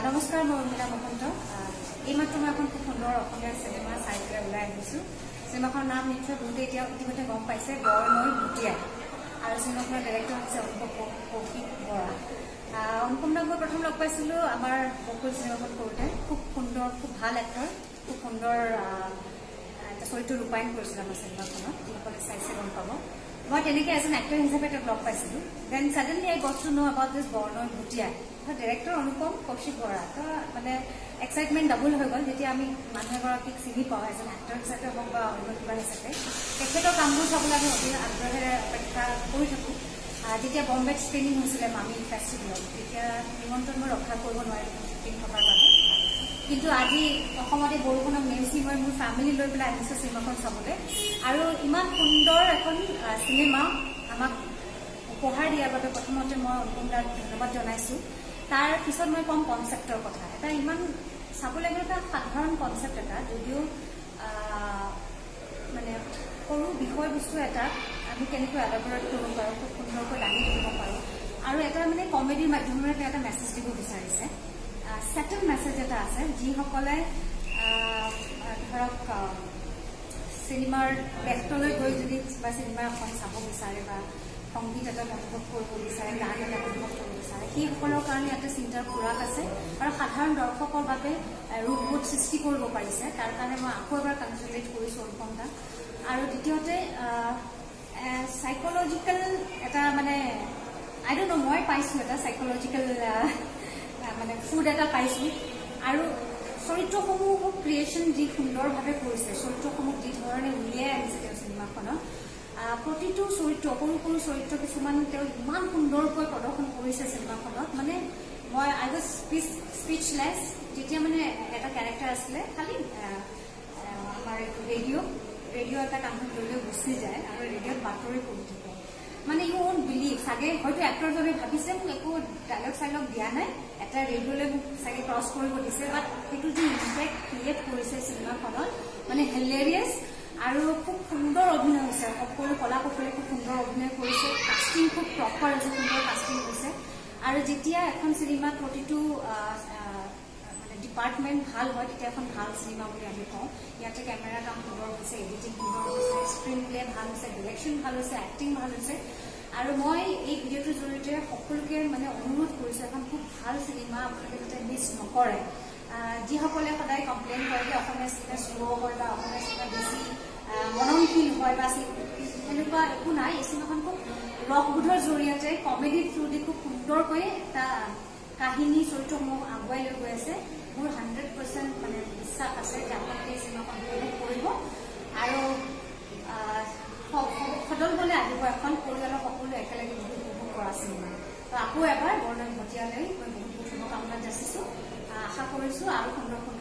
নমস্কাৰ, মই উৰ্মিলা মহন্ত। এইমাত্ৰ মই এখন খুব সুন্দৰ অসমীয়া চিনেমা চাই পেলাই ওলাই আহিছোঁ। চিনেমাখনৰ নাম নিশ্চয় বহুতে এতিয়া ইতিমধ্যে গম পাইছে, বৰনৈ ভটিয়াই। আৰু চিনেমাখনৰ ডাইৰেক্টৰ হৈছে অনুপম কৌশিক বৰা। অনুপম দাক মই প্ৰথম লগ পাইছিলোঁ আমাৰ বকুল চিনেমাখন কৰোঁতে। খুব সুন্দৰ, খুব ভাল এক্টৰ, খুব সুন্দৰ এটা চৰিত্ৰ ৰূপায়ণ কৰিছিলে আমাৰ চিনেমাখনত। যিসকলে চাইছে গম পাব। মই তেনেকৈ এজন এক্টৰ হিচাপে তেওঁক লগ পাইছিলোঁ। Then suddenly I got to know about this Bornoi Bhotiyai, director Anupam Kaushik Bora. তো মানে এক্সাইটমেণ্ট ডাবুল হৈ গ'ল। যেতিয়া আমি মানুহ এগৰাকীক চিনি পাওঁ, এজন এক্টৰ হিচাপে হওক বা অন্য কিবা হিচাপে, তেখেতৰ কামবোৰ চাবলৈ আমি অতি আগ্ৰহেৰে অপেক্ষা কৰি থাকোঁ। যেতিয়া বম্বেত স্ক্ৰিনিং হৈছিলে মামী ফেষ্টিভেলত, তেতিয়া নিমন্ত্ৰণ মই ৰক্ষা কৰিব নোৱাৰিলোঁ শ্বুটিং থকাৰ বাবে। কিন্তু আজি অসমতে বৰষুণক নেওচি মই মোৰ ফেমিলি লৈ পেলাই আহিছোঁ চিনেমাখন চাবলৈ। আৰু ইমান সুন্দৰ এখন চিনেমা আমাক উপহাৰ দিয়াৰ বাবে প্ৰথমতে মই অনুপম দাক ধন্যবাদ জনাইছোঁ। তাৰ পিছত মই ক'ম কনচেপ্টৰ কথা। এটা ইমান চাবলৈ গ'লে এটা সাধাৰণ কনচেপ্ট এটা যদিও মানে সৰু বিষয়বস্তু এটা আমি কেনেকৈ এলাবৰেট কৰিব পাৰোঁ, খুব সুন্দৰকৈ দাঙি ধৰিব পাৰোঁ আৰু এটা মানে কমেডিৰ মাধ্যমেৰে তেওঁ এটা মেছেজ দিব বিচাৰিছে। ছেটেল মেছেজ এটা আছে। যিসকলে ধৰক চিনেমাৰ বেষ্টলৈ গৈ যদি বা চিনেমা এখন চাব বিচাৰে বা সংগীত এটা অনুভৱ কৰিব বিচাৰে, গান এটা অনুভৱ কৰিব বিচাৰে, সেইসকলৰ কাৰণে ইয়াতে চিন্তাৰ খোৰাক আছে। আৰু সাধাৰণ দৰ্শকৰ বাবে ৰূপবোধ সৃষ্টি কৰিব পাৰিছে, তাৰ কাৰণে মই আকৌ এবাৰ কংগ্ৰেচুলেট কৰিছোঁ অনুপম দাক। আৰু দ্বিতীয়তে চাইকলজিকেল এটা মানে আই don't ন', মই পাইছোঁ এটা চাইকলজিকেল মানে ফুড এটা পাইছোঁ। আৰু চৰিত্ৰসমূহ ক্ৰিয়েশ্যন যি সুন্দৰভাৱে কৰিছে, চৰিত্ৰসমূহ যি ধৰণে উলিয়াই আনিছে তেওঁ চিনেমাখনত, প্ৰতিটো চৰিত্ৰ, সৰু সৰু চৰিত্ৰ কিছুমান তেওঁ ইমান সুন্দৰকৈ প্ৰদৰ্শন কৰিছে চিনেমাখনত, মানে মই আই ৱাজ স্পীচলেছ। যেতিয়া মানে এটা কেৰেক্টাৰ আছিলে, খালি আহ, আহ, আমাৰ এইটো ৰেডিঅ' ৰেডিঅ' এটা কান্ধত লৈ লৈ গুচি যায় আৰু ৰেডিঅ'ত বাতৰি পঢ়ি থাকে। মানে ইউ ৱন্ট বিলিভ, চাগে হয়তো এক্টৰজনে ভাবিছে মোক একো ডাইলগ চাইলগ দিয়া নাই, এটা ৰেডিঅ'লৈ মোক চাগে ক্ৰছ কৰিব দিছে। বাট সেইটো যি ইম্পেক্ট ক্ৰিয়েট কৰিছে চিনেমাখনত, মানে হেলেৰিয়াছ। আৰু খুব সুন্দৰ অভিনয় হৈছে। সকলো কলা কুশলীয়ে খুব সুন্দৰ অভিনয় কৰিছে। কাষ্টিং খুব প্ৰপাৰ হৈছে, সুন্দৰ কাষ্টিং হৈছে। আৰু যেতিয়া এখন চিনেমাত প্ৰতিটো আহ, আহ, মানে ডিপাৰ্টমেণ্ট ভাল হয়, তেতিয়া এখন ভাল চিনেমা বুলি আমি কওঁ। ইয়াতে কেমেৰা কাম সুন্দৰ হৈছে, এডিটিং সুন্দৰ হৈছে, স্ক্ৰীণ প্লে ভাল হৈছে, ডিৰেকশ্যন ভাল হৈছে, এক্টিং ভাল হৈছে। আৰু মই এই ভিডিঅ'টোৰ জৰিয়তে সকলোকে মানে অনুৰোধ কৰিছোঁ, এখন খুব ভাল চিনেমা আপোনালোকে যাতে মিছ নকৰে। যিসকলে সদায় কমপ্লেইন কৰে যে অসমীয়া চিনেমা শ্ল' হয় বা অসমীয়া চিনেমা বেছি মননশীল হয় বা সেনেকুৱা একো নাই। এই চিনেমাখন খুব ৰসবোধৰ জৰিয়তে, কমেডিৰ থ্ৰুদি খুব সুন্দৰকৈ এটা কাহিনী, চৰিত্ৰসমূহ আগুৱাই লৈ গৈ আছে। মোৰ 100% মানে বিশ্বাস আছে যে আপোনালোকে এই চিনেমাখন উপভোগ কৰিব আৰু সদলবলে আহিব। এখন পৰিয়ালৰ সকলো একেলগে বহি উপভোগ কৰা চিনেমা। তো আকৌ এবাৰ বৰনৈ ভটিয়ালৈ মই বহুত বহুত শুভকামনা যাচিছোঁ। আশা কৰিছোঁ আৰু সুন্দৰ সুন্দৰ